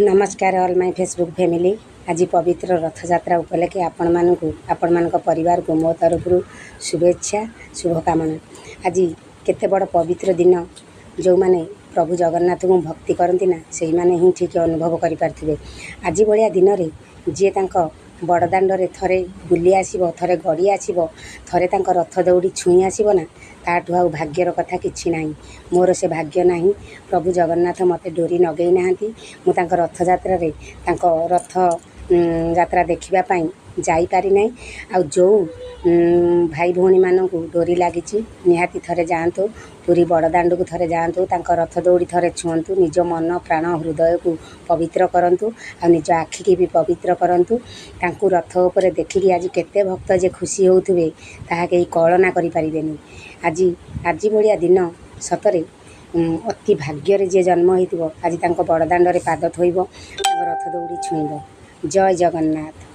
ନମସ୍କାର all my Facebook family. ଆଜି ପବିତ୍ର ରଥଯାତ୍ରା ଉପଲକ୍ଷେ ଆପଣମାନଙ୍କୁ, ଆପଣମାନଙ୍କ ପରିବାରକୁ ମୋ ତରଫରୁ ଶୁଭେଚ୍ଛା, ଶୁଭକାମନା। ଆଜି କେତେ ବଡ଼ ପବିତ୍ର ଦିନ। ଯେଉଁମାନେ ପ୍ରଭୁ ଜଗନ୍ନାଥଙ୍କୁ ଭକ୍ତି କରନ୍ତି ନା, ସେଇମାନେ ହିଁ ଠିକ୍ ଅନୁଭବ କରିପାରୁଥିବେ। ଆଜି ଭଳିଆ ଦିନରେ ଯିଏ ତାଙ୍କ ବଡ଼ଦାଣ୍ଡରେ ଥରେ ବୁଲି ଆସିବ, ଥରେ ଗଡ଼ି ଆସିବ, ଥରେ ତାଙ୍କ ରଥ ଦଉଡ଼ି ଛୁଇଁ ଆସିବ ନା, ତାଠୁ ଆଉ ଭାଗ୍ୟର କଥା କିଛି ନାହିଁ। ମୋର ସେ ଭାଗ୍ୟ ନାହିଁ। ପ୍ରଭୁ ଜଗନ୍ନାଥ ମୋତେ ଡୋରି ନଗେଇ ନାହାନ୍ତି। ମୁଁ ତାଙ୍କ ରଥଯାତ୍ରାରେ ତାଙ୍କ ରଥ ଯାତ୍ରା ଦେଖିବା ପାଇଁ ଯାଇପାରିନାହିଁ। ଆଉ ଯେଉଁ ଭାଇ ଭଉଣୀମାନଙ୍କୁ ଡୋରି ଲାଗିଛି, ନିହାତି ଥରେ ଯାଆନ୍ତୁ ପୁରୀ ବଡ଼ଦାଣ୍ଡକୁ, ଥରେ ଯାଆନ୍ତୁ, ତାଙ୍କ ରଥ ଦଉଡ଼ି ଥରେ ଛୁଅନ୍ତୁ, ନିଜ ମନ ପ୍ରାଣ ହୃଦୟକୁ ପବିତ୍ର କରନ୍ତୁ ଆଉ ନିଜ ଆଖିକି ବି ପବିତ୍ର କରନ୍ତୁ। ତାଙ୍କୁ ରଥ ଉପରେ ଦେଖିକି ଆଜି କେତେ ଭକ୍ତ ଯେ ଖୁସି ହେଉଥିବେ, ତାହା କେହି କଳନା କରିପାରିବେନି। ଆଜି ଭଳିଆ ଦିନ ସତରେ ଅତି ଭାଗ୍ୟରେ ଯିଏ ଜନ୍ମ ହେଇଥିବ, ଆଜି ତାଙ୍କ ବଡ଼ଦାଣ୍ଡରେ ପାଦ ଥୋଇବ, ତାଙ୍କ ରଥ ଦଉଡ଼ି ଛୁଇଁବ। ଜୟ ଜଗନ୍ନାଥ।